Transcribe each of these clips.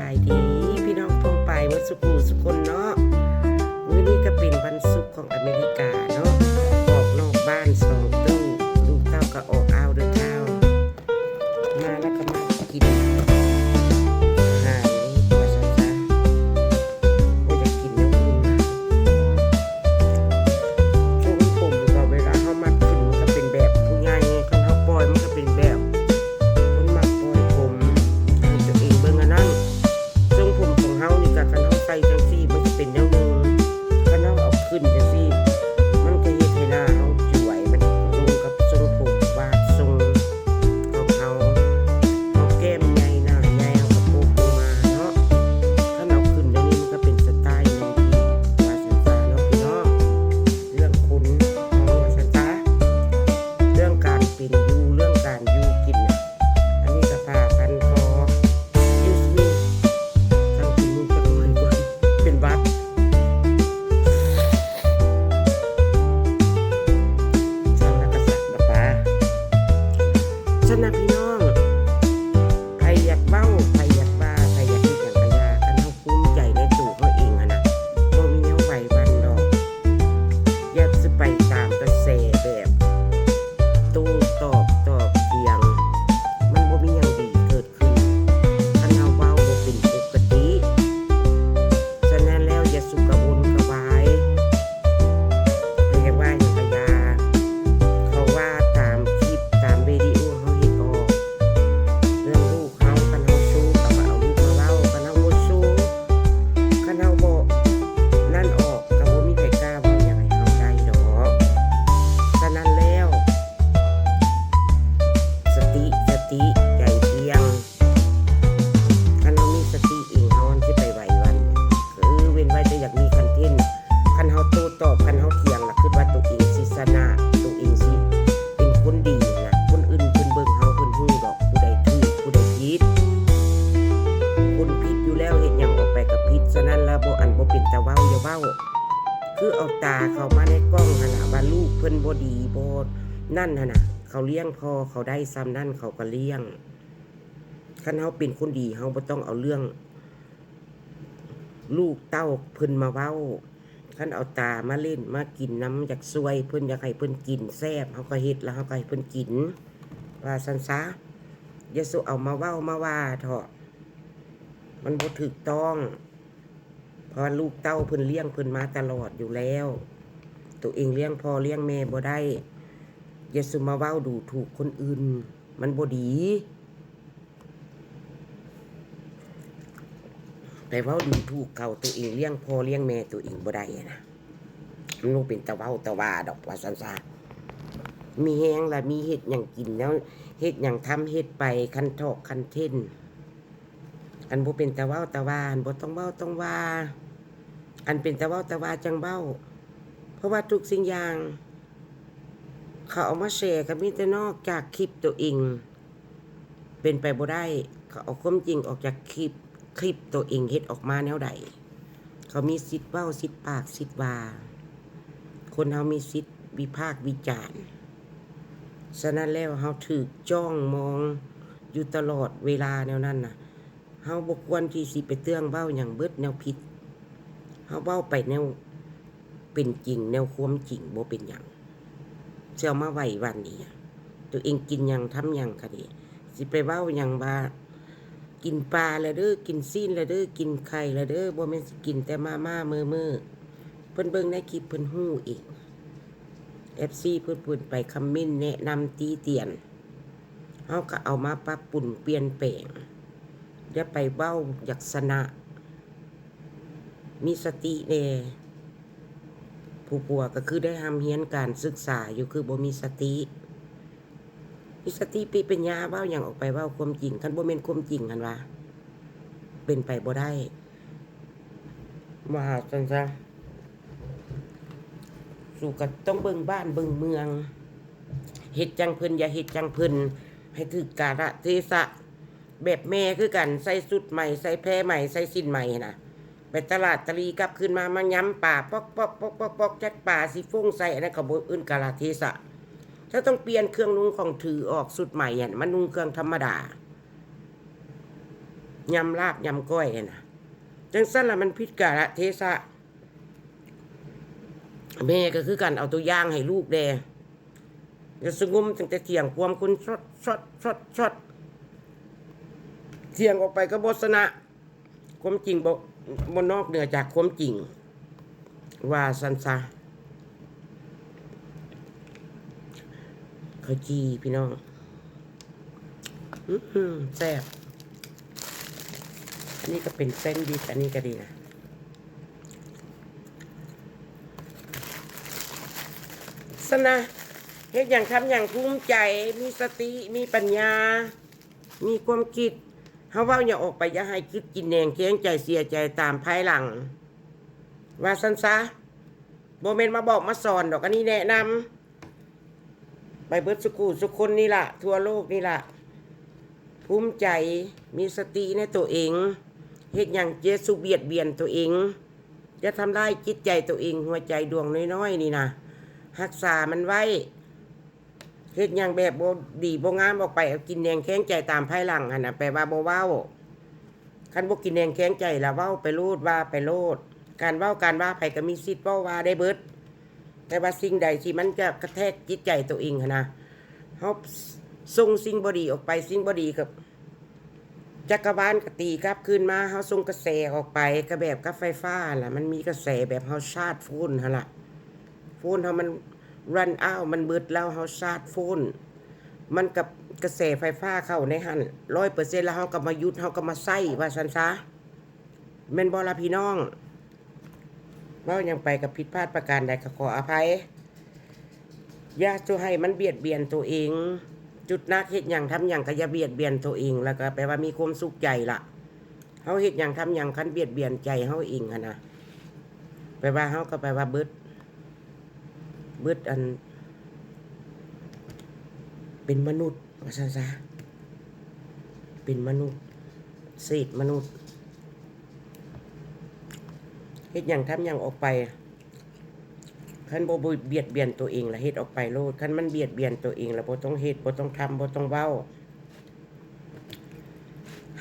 ສະບາຍດີພີ່ນ້ອງປ້ອງປາຍໝົດສູ່ຜູ້ສູ່ຄົນເນາະ. ມື້ນີ້ກໍເປັນວັນສຸກຂອງອາເມລິກາເນາະ, ອອກນອກບ້ານສອງຕູ້, ລູກເຕົ້າກໍອອກ out of town ມາ ແລ້ວກໍມາກິນອາຫານວ່າຊັ້ນຊະ. ບໍ່ຢາກກິນແນວອື່ນ. ຊົງຜົມກໍເວລາເຮົາມັດຂຶ້ນ ມັນກໍເປັນແບບຜູ້ໃຫຍ່, ຄັນເຮົາປ່ອຍ ມັນກໍເປັນແບບຄົນມັກປ່ອຍຜົມ. ໃຫ້ຕົວເອງເບິ່ງອັນນັ້ນ, ຊົງຜົມຂອງເຮົານີ້ກະ ຄັນເຮົາໃສ່ຈັ່ງຊີ້ ມັນກໍເປັນແນວໜຶ່ງ, ຄັນເຮົາເອົາຂຶ້ນຈັ່ງຊີ້ ມັນກໍເຮັດໃຫ້ໜ້າເຮົາຈວຍ, ມັນລົງກັບຊົງຜົມ ວາດຊົງ ຂອງເຮົາ, ເຮົາແກ້ມໃຫຍ່ ໜ້າໃຫຍ່ ເຮົາກໍໂປກລົງມາເນາະ. ຄັນເອົາຂຶ້ນແນວນີ້ ມັນກໍເປັນສະໄຕລ໌ໜຶ່ງອີກ ວ່າຊັ້ນຊະເນາະພີ່ນ້ອງ. ເລື່ອງຄົນເຮົາວ່າຊັ້ນຊະ, ເລື່ອງການເປັນຢູ່ ເລື່ອງການຢູ່ກິນນະ, ອັນນີ້ກໍຜ້າພັນຄໍ excuse me ສັງກິນມື້ຈັກໜ້ອຍກ່ອນ ເປັນຫວັດ. ສັງແລ້ວກໍສັກດອກປາ. ຊັ້ນນະພີ່ນ້ອງ, ໃຜຢາກເວົ້າ ໃຜຢາກວ່າ ໃຜຢາກເຮັດຫຍັງກໍຢ່າ, ຄັນເຮົາພູມໃຈໃນໂຕເຮົາເອງຫັ້ນນະ ບໍ່ມີແນວໄຫວຫວັ່ນດອກ. ຢ່າຊິໄປຕາມກະແສແບບໂຕ້ຕອບ ຕອບຖຽງ, ມັນບໍ່ມີຫຍັງດີເກີດຂຶ້ນ ຄັນເຮົາເວົ້າບໍ່ເປັນປົກກະຕິ. ສະນັ້ນແລ້ວ ຢ່າສຸກກະວົນກະວາຍ, ໃຜຢາກວ່າຫຍັງກະຢ່າ. ເຂົາວ່າຕາມຄລິບ ຕາມວິດີໂອເຮົາເຮັດອອກ ເລື່ອງລູກເຮົາ, ຄັນເຮົາໂຊກະມາເອົາລູກມາເວົ້າ, ຄັນເຮົາບໍ່ໂຊ ຄັນເຮົາບໍ່ນັ້ນອອກ ກະບໍ່ມີໃຜກ້າເວົ້າຫຍັງໃຫ້ເຮົາໄດ້ດອກ. ສະນັ້ນແລ້ວ ສະຕິ ສະຕິ ໃຈທ່ຽງ. ຄັນເຮົາມີສະຕິເອງ ເຮົາຊິໄປໄຫວຫວັ່ນ. ເອີ ເວັ້ນໄວ້ແຕ່ຢາກມີຄອນເທັນ. ຄັນເຮົາໂຕ້ຕອບ ຄັນເຮົາຖຽງ ລະຄິດວ່າໂຕເອງຊິຊະນະ ໂຕເອງຊິເປັນຄົນດີນະ, ຄົນອື່ນເພິ່ນເບິ່ງເຮົາ ເພິ່ນຮູ້ດອກ ຜູ້ໃດຖືກ ຜູ້ໃດຜິດ. ຄົນຜິດຢູ່ແລ້ວ ເຮັດຫຍັງອອກໄປກໍຜິດ. ສະນັ້ນລະ ບໍ່ ອັນບໍ່ເປັນຕາເວົ້າຢ່າເວົ້າ. ຄືເອົາຕາເຂົ້າມາໃນກ້ອງຫັ້ນນະ ວ່າລູກເພິ່ນບໍ່ດີ ບໍ່ນັ້ນຫັ້ນນະ. ເຂົາລ້ຽງພໍ່ເຂົາໄດ້ຊ່ຳນັ້ນ ເຂົາກໍລ້ຽງ. ຄັນເຮົາເປັນຄົນດີ ເຮົາບໍ່ຕ້ອງເອົາເລື່ອງລູກເຕົ້າເພິ່ນມາເວົ້າ. ຄັນເອົາຕາມາຫຼິ້ນ ມາກິນນຳ, ຢາກຊ່ວຍເພິ່ນ ຢາກໃຫ້ເພິ່ນກິນແຊບ ເຮົາກໍເຮັດ ແລ້ວເຮົາກໍໃຫ້ເພິ່ນກິນ ວ່າຊັ້ນຊະ. ຢ່າສູ່ເອົາມາເວົ້າມາວ່າເຖາະ, ມັນບໍ່ຖືກຕ້ອງ. ເພາະວ່າລູກເຕົ້າເພິ່ນລ້ຽງເພິ່ນມາຕະຫຼອດຢູ່ແລ້ວ. ໂຕເອງລ້ຽງພໍ່ລ້ຽງແມ່ບໍ່ໄດ້, ຢ່າສູ່ມາເວົ້າດູຖູກຄົນອື່ນ, ມັນບໍ່ດີ. ໄປເວົ້າດູຖູກເຂົາ, ໂຕເອງລ້ຽງພໍ່ລ້ຽງແມ່ໂຕເອງບໍ່ໄດ້ນະ, ມັນບໍ່ເປັນຕາເວົ້າຕາວ່າດອກ, ວ່າຊັ້ນຊະ. ມີແຮງລະມີເຮັດຫຍັງກິນແລ້ວ, ເຮັດຫຍັງທຳເຮັດໄປ, ຄັນຖອກຄັນເທັນ. ອັນບໍ່ເປັນຕາເວົ້າຕາວ່າ ອັນບໍ່ຕ້ອງເວົ້າຕ້ອງວ່າ, ອັນເປັນຕາເວົ້າຕາວ່າຈັ່ງເວົ້າ. ເພາະວ່າທຸກສິ່ງຢ່າງເຂົາເອົາມາແຊ ກໍມີແຕ່ນອກຈາກຄລິບໂຕເອງ ເປັນໄປບໍ່ໄດ້. ເຂົາເອົາຄວາມຈິງອອກຈາກຄລິບ, ຄລິບໂຕເອງເຮັດອອກມາແນວໃດ? ເຂົາມີສິດເວົ້າ, ສິດປາກ, ສິດວ່າ. ຄົນເຮົາມີສິດວິພາກວິຈານ. ສະນັ້ນແລ້ວ ເຮົາຖືກຈ້ອງມອງຢູ່ຕະຫຼອດເວລາແນວນັ້ນນະ, ເຮົາບໍ່ຄວນທີ່ຊິໄປເລື່ອງເວົ້າຫຍັງເບິດແນວຜິດ. ເຮົາເວົ້າໄປແນວເປັນຈິງ, ແນວຄວາມຈິງ, ບໍ່ເປັນຫຍັງ. ຊິເອົາມາໄຫວ້ຫວັ່ນອີ່ຫຍັງ? ໂຕເອງກິນຫຍັງ, ທຳຫຍັງກະດີ. ຊິໄປເວົ້າຫຍັງວ່າ ກິນປາແລ້ວເດີ, ກິນຊີ້ນແລ້ວເດີ, ກິນໄຂ່ແລ້ວເດີ, ບໍ່ແມ່ນຊິກິນແຕ່ມາມ່າເມີ້ໆ. ເພິ່ນເບິ່ງໃນຄລິບເພິ່ນຮູ້ເອງ. ເອັຟຊີເພິ່ນ ເພິ່ນໄປຄອມເມັນແນະນຳຕິຕຽນ, ເຮົາກໍເອົາມາປັບປຸງປ່ຽນແປງ. ຢ່າໄປເວົ້າຢາກຊະນະ. ມີສະຕິແດ່. ຜູ້ປົວກໍຄືໄດ້ຮ່ຳຮຽນການສຶກສາຢູ່, ຄືບໍ່ມີສະຕິ. ມີສະຕິປິປັນຍາ, ເວົ້າຫຍັງອອກໄປເວົ້າຄວາມຈິງ, ຄັນບໍ່ແມ່ນຄວາມຈິງຫັ້ນຫວາ ເປັນໄປບໍ່ໄດ້. ວ່າຊັ້ນຊະ. ສູກໍຕ້ອງເບິ່ງບ້ານເບິ່ງເມືອງ, ເຮັດຈັ່ງເພິ່ນ ຢ່າເຮັດຈັ່ງເພິ່ນ, ໃຫ້ຖືກກາລະເທສະ. ແບບແມ່ຄືກັນ, ໃສ່ຊຸດໃໝ່, ໃສ່ແພໃໝ່, ໃສ່ສິ້ນໃໝ່ຫັ້ນນະ, ໄປຕະຫຼາດຕະຫຼີ ກັບຄືນມາ ມາຫຍ້ຳປາ ປອກໆໆໆ, ຈັກປາຊິຟົ້ງໃສ່, ອັນນັ້ນເຂົາບໍ່ເອີ້ນກາລະເທສະ. ເຈົ້າຕ້ອງປ່ຽນເຄື່ອງນຸ່ງຂອງຖືອອກ, ຊຸດໃໝ່ຫັ້ນ ມານຸ່ງເຄື່ອງທຳມະດາ. ຍຳລາບຍຳກ້ອຍຫັ້ນນະ. ຈັ່ງຊັ້ນລະມັນຜິດກາລະເທສະ. ແມ່ກໍຄືກັນ ເອົາຕົວຢ່າງໃຫ້ລູກແດ່. ຢ່າສະຫງົມຕັ້ງແຕ່ຖຽງຄວາມຄົນຊອດ ຊອດ ຊອດ ຊອດ ຖຽງອອກໄປກໍບໍ່ຊະນະ. ຄວາມຈິງບໍ່ ບໍ່ນອກເໜືອຈາກຄວາມຈິງ ວ່າຊັ້ນຊະ. ເຂົ້າຈີ່ພີ່ນ້ອງ ອືມ ແຊບ. ອັນນີ້ກໍເປັນແຊນວິດ ອັນນີ້ກໍດີນະ. ຊັ້ນນະ ເຮັດຫຍັງທຳຫຍັງພູມໃຈ ມີສະຕິ ມີປັນຍາ ມີຄວາມຄິດ. ເຮົາເວົ້າຫຍັງອອກໄປ ຢ່າໃຫ້ຄິດກິນແໜງແຄງໃຈ ເສຍໃຈຕາມພາຍຫຼັງ ວ່າຊັ້ນຊະ. ບໍ່ແມ່ນມາບອກມາສອນດອກ ອັນນີ້ແນະນຳ ໄປເບິດສຸຄູ່ສຸຄົນນີ້ລະ ທົ່ວໂລກນີ້ລະ. ພູມໃຈ ມີສະຕິໃນໂຕເອງ. ເຮັດຫຍັງຢ່າສູ່ບຽດບຽນໂຕເອງ. ຢ່າທຳລາຍຈິດໃຈໂຕເອງ. ຫົວໃຈດວງນ້ອຍໆນີ້ນະ ຮັກສາມັນໄວ້. ເຮັດຫຍັງແບບບໍ່ດີບໍ່ງາມອອກໄປ ເອົາກິນແໜງແຄງໃຈຕາມພາຍຫຼັງຫັ້ນນະ ແປວ່າບໍ່ເວົ້າ. ຄັນບໍ່ກິນແໜງແຄງໃຈລະເວົ້າໄປໂລດ ວ່າໄປໂລດ. ການເວົ້າການວ່າໃຜກໍມີສິດເວົ້າວ່າໄດ້ເບິດ. ແຕ່ວ່າສິ່ງໃດທີ່ມັນຈະກະແທກຈິດໃຈໂຕເອງຫັ້ນນະ ເຮົາສົ່ງສິ່ງບໍ່ດີອອກໄປ ສິ່ງບໍ່ດີກໍຈັກກະວານກໍຕີກັບຄືນມາ. ເຮົາສົ່ງກະແສອອກໄປ ກໍແບບກັບໄຟຟ້າຫັ້ນລະ ມັນມີກະແສແບບເຮົາຊາດໂຟນຫັ້ນລະ. ໂຟນເຮົາມັນຣັນເອົາ ມັນເບິດແລ້ວ ເຮົາຊາດໂຟນ ມັນກັບກະແສໄຟຟ້າເຂົ້າໃນຫັ້ນຮ້ອຍເປີເຊັນ ແລ້ວເຮົາກໍມາຢຸດ ເຮົາກໍມາໃຊ້ ວ່າຊັ້ນຊະ. ແມ່ນບໍ່ລະພີ່ນ້ອງ? ເວົ້າຫຍັງໄປກໍຜິດພາດປະການໃດກໍຂໍອະໄພ. ຢ່າສູ່ໃຫ້ມັນບຽດບຽນໂຕເອງ. ຈຸດໜັກເຮັດຫຍັງທຳຫຍັງກໍຢ່າບຽດບຽນໂຕເອງ ແລ້ວກໍແປວ່າມີຄວາມສຸກໃຈລະ. ເຮົາເຮັດຫຍັງທຳຫຍັງ ຄັນບຽດບຽນໃຈເຮົາເອງຫັ້ນນະ ແປວ່າເຮົາກໍແປວ່າເບິດ ເບິດອັນ ເປັນມະນຸດ ວ່າຊັ້ນຊະ ເປັນມະນຸດ ເສດມະນຸດ. ເຮັດຫຍັງທຳຫຍັງອອກໄປ ຄັນບໍ່ບຽດບຽນໂຕເອງລະເຮັດອອກໄປໂລດ. ຄັນມັນບຽດບຽນໂຕເອງລະບໍ່ຕ້ອງເຮັດ ບໍ່ຕ້ອງທຳ ບໍ່ຕ້ອງເວົ້າ.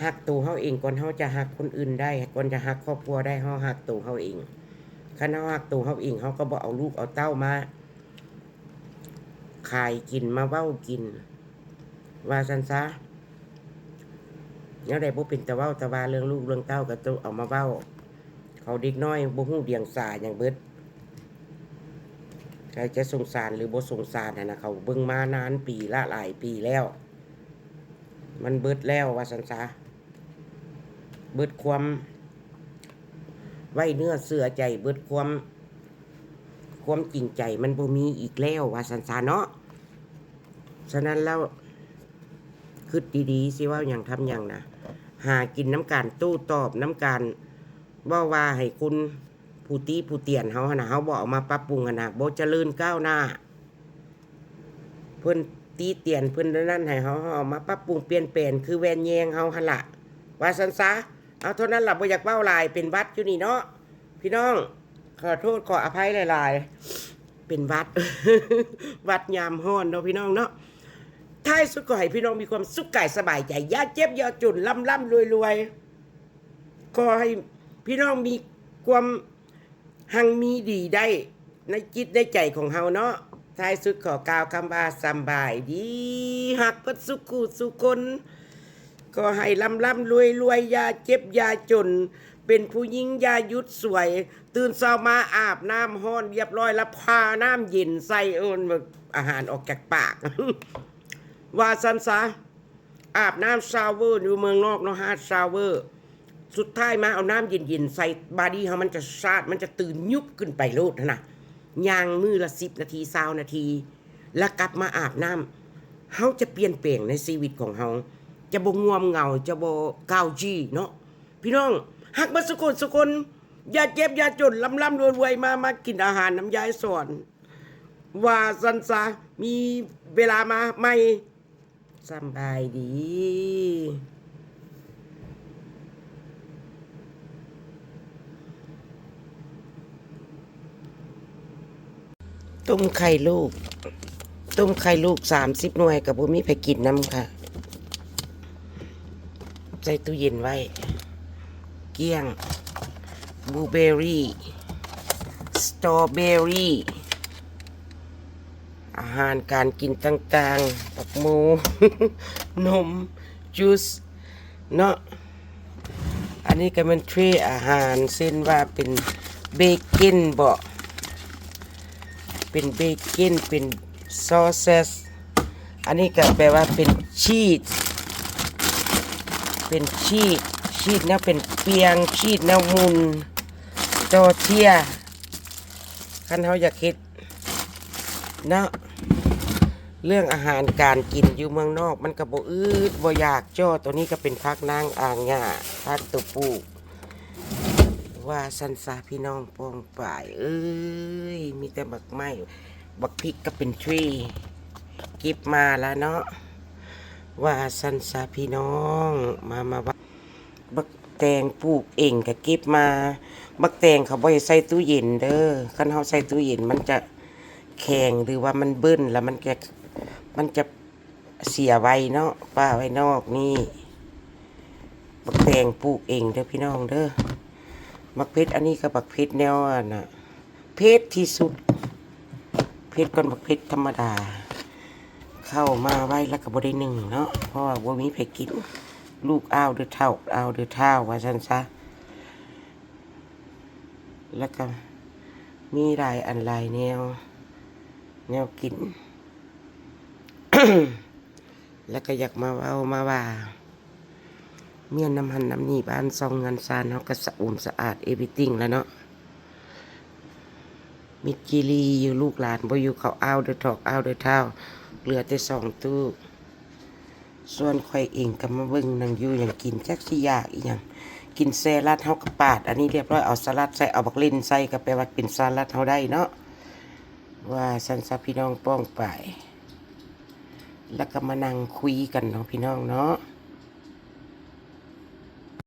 ຮັກໂຕເຮົາເອງກ່ອນເຮົາຈະຮັກຄົນອື່ນໄດ້ ກ່ອນຈະຮັກຄອບຄົວໄດ້ ເຮົາຮັກໂຕເຮົາເອງ. ຄັນເຮົາຮັກໂຕເຮົາເອງ ເຮົາກໍບໍ່ເອົາລູກເອົາເຕົ້າມາຂາຍກິນ ມາເວົ້າກິນ ວ່າຊັ້ນຊະ. ແນວໃດບໍ່ເປັນຕາເວົ້າຕາວ່າ ເລື່ອງລູກເລື່ອງເຕົ້າກໍຕ້ອງເອົາມາເວົ້າ. ເຂົາເດັກນ້ອຍບໍ່ຮູ້ດຽງສາຫຍັງເບິດ. ໃຜຈະສົງສານຫຼືບໍ່ສົງສານຫັ້ນນະ ເຂົາເບິ່ງມານານປີລະ ຫຼາຍປີແລ້ວ. ມັນເບິດແລ້ວວ່າຊັ້ນຊະ. ເບິດຄວາມໄວ້ເນື້ອເຊື່ອໃຈ ເບິດຄວາມ ຄວາມຈິງໃຈມັນບໍ່ມີອີກແລ້ວວ່າຊັ້ນຊະເນາະ. ສະນັ້ນແລ້ວ ຄິດດີໆ ຊິເວົ້າຫຍັງທຳຫຍັງນະ ຫາກິນນຳການໂຕ້ຕອບ ນຳການເວົ້າວ່າໃຫ້ຄົນຜູ້ຕິຜູ້ຕຽນເຮົາຫັ້ນນະ ເຮົາບໍ່ເອົາມາປັບປຸງຫັ້ນນະ ບໍ່ຈະເລີນກ້າວໜ້າ. ເພິ່ນຕິຕຽນ ເພິ່ນນັ້ນໃຫ້ເຮົາ ເຮົາເອົາມາປັບປຸງປ່ຽນແປງ ຄືແວ່ນແຍງເຮົາຫັ້ນລະ ວ່າຊັ້ນຊະ. ເອົາເທົ່ານັ້ນລະ ບໍ່ຢາກເວົ້າຫຼາຍ ເປັນຫວັດຢູ່ນີ້ເນາະພີ່ນ້ອງ. ຂໍໂທດຂໍອະໄພຫຼາຍໆ ເປັນຫວັດ ຫວັດຍາມຮ້ອນເນາະພີ່ນ້ອງເນາະ. ທ້າຍສຸດກໍໃຫ້ພີ່ນ້ອງມີຄວາມສຸກກາຍສະບາຍໃຈ ຢ່າເຈັບຢ່າຈົນ ລ່ຳໆລວຍໆ. ຂໍໃຫ້ພີ່ນ້ອງມີຄວາມຮັ່ງມີດີໄດ້ໃນຈິດໃນໃຈຂອງເຮົາເນາະ. ທ້າຍສຸດຂໍກ່າວຄຳວ່າສຳບາຍດີ ຮັກເບິດສຸຄູ່ສຸຄົນ. ຂໍໃຫ້ລ່ຳໆລວຍໆ ຢ່າເຈັບຢ່າຈົນ ເປັນຜູ້ຍິງຢ່າຢຸດສວຍ. ຕື່ນເຊົ້າມາອາບນ້ຳຮ້ອນລຽບຮ້ອຍ ແລ້ວພານ້ຳເຢັນໃສ່ ເອີ້ນວ່າອາຫານອອກຈາກປາກ ວ່າຊັ້ນຊະ. ອາບນ້ຳຊາວເວີຢູ່ເມືອງນອກເນາະ ຮາດຊາວເວີ ສຸດທ້າຍມາເອົານ້ຳເຢັນໆໃສ່ ບອດີ້ເຮົາມັນຈະຊາດ ມັນຈະຕື່ນຍຸບຂຶ້ນໄປໂລດຫັ້ນນະ. ຍ່າງມື້ລະສິບນາທີ ຊາວນາທີ ແລ້ວກັບມາອາບນ້ຳ ເຮົາຈະປ່ຽນແປງໃນຊີວິດຂອງເຮົາ ຈະບໍ່ງ່ວມເຫງົາ ຈະບໍ່ກາວຈີເນາະ. ພີ່ນ້ອງຮັກເບິດສຸຄົນສຸຄົນ ຢ່າເຈັບຢ່າຈົນ ລ່ຳໆລວຍໆ ມາ ມາກິນອາຫານນຳຍາຍສອນ ວ່າຊັ້ນຊະ. ມີເວລາມາໃໝ່. ສຳບາຍດີ. ຕົ້ມໄຂ່ລູກ ຕົ້ມໄຂ່ລູກສາມສິບໜ່ວຍ ກໍບໍ່ມີໃຜກິນນຳຄ່ະ. ແ ໃສ່ຕູ້ເຢັນໄວ້ ກ້ຽງ ບລູເບີຣີ ສະຕໍເບີຣີ ອາຫານການກິນຕ່າງໆ ບັກໂມ ນົມ ຈູສ ເນາະ. ອັນນີ້ກໍແມ່ນເທຣອາຫານ ເຊັ່ນວ່າເປັນເບເກັນເບາະ ເປັນເບເກັນ ເປັນຊໍເຊັດ ອັນນີ້ກໍແປວ່າເປັນຊີສ ເປັນຊີສ ຊີສແນວເປັນປ່ຽງ ຊີສແນວມຸ່ນ ຕໍ່ເທຍ ຄັນເຮົາຢາກເຮັດ ເນາະ. ເລື່ອງອາຫານການກິນຢູ່ເມືອງນອກ ມັນກໍບໍ່ອຶດບໍ່ຢາກ. ຈໍໂຕນີ້ກໍເປັນຜັກນາງອາຫຍ້າ ຜັກໂຕປູກ ວ່າຊັ້ນຊະພີ່ນ້ອງປ້ອງປາຍເອີຍ. ມີແຕ່ບັກໄມ້ ບັກພິກກໍເປັນເທຣ ເກັບມາລະເນາະ ວ່າຊັ້ນຊະພີ່ນ້ອງ. ມາ ມາ ບັກແຕງປູກເອງກໍເກັບມາ. ບັກແຕງເຂົາບໍ່ໃຫ້ໃສ່ຕູ້ເຢັນເດີ ຄັນເຮົາໃສ່ຕູ້ເຢັນມັນຈະແຂງ ຫຼືວ່າມັນເບິ່ນ ແລ້ວມັນຈະ ມັນຈະເສຍໄວເນາະ. ປ້າໄວ້ນອກນີ້ ບັກແຕງປູກເອງເດີພີ່ນ້ອງເດີ. ບັກເຜັດ ອັນນີ້ກໍບັກເຜັດແນວອັນນະ ເຜັດທີ່ສຸດ ເຜັດກ່ອນບັກເຜັດທຳມະດາ. ເຂົ້າມາໄວ້ແລ້ວກໍບໍ່ໄດ້ໜຶ້ງເນາະ ເພາະວ່າບໍ່ມີໃຜກິນ ລູກອ້າວເດີເຖົ້າ ອ້າວເດີທ້າວ ວ່າຊັ້ນຊະ. ແລ້ວກໍມີຫຼາຍອັນຫຼາຍແນວ ແນວກິນ ແລ້ວກໍຢາກມາເວົ້າມາວ່າ ເມຍນຳຫັ້ນນຳນີ້ ບ້ານຊ່ອງເຮືອນຊານເຮົາກໍສະອາດ everything ແລ້ວເນາະ. ມິດຈີລີຢູ່ ລູກຫຼານບໍ່ຢູ່ ເຂົາອ້າວເດີຖອກ ອ້າວເດີທ້າວ ເຫຼືອແຕ່ສອງຕູ້. ສ່ວນຂ້ອຍເອງກໍມາເບິ່ງໜັງຢູ່ຫຍັງກິນ ຈັກຊິຢາກອີ່ຫຍັງ. ກິນສະລັດ ເຮົາກໍປາດອັນນີ້ລຽບຮ້ອຍ ເອົາສະລັດໃສ່ ເອົາບັກເລັ່ນໃສ່ ກໍແປວ່າເປັນສະລັດເຮົາໄດ້ເນາະ ວ່າຊັ້ນຊະພີ່ນ້ອງປ້ອງປາຍ. ແລ້ວກໍມານັ່ງຄຸຍກັນເນາະພີ່ນ້ອງເນາະ.